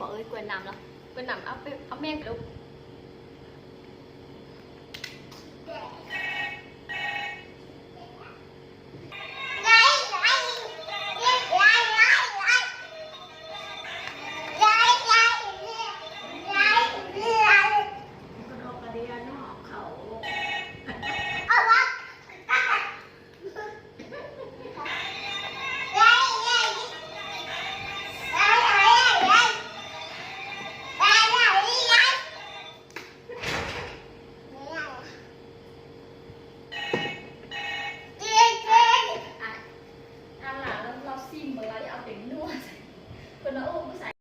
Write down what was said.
ບໍ່ເອີຍ ກວນນ້ຳລະ ກວນນ້ຳ ເອົາໄປ ເອົາແມງໄປລູກ. ອັນລາວ ລາວຊີມເບິ່ງ ລາວຢາກເອົາແປ້ງນົວໃສ່ ເພິ່ນວ່າ ໂອ້ ບໍ່ໃສ່.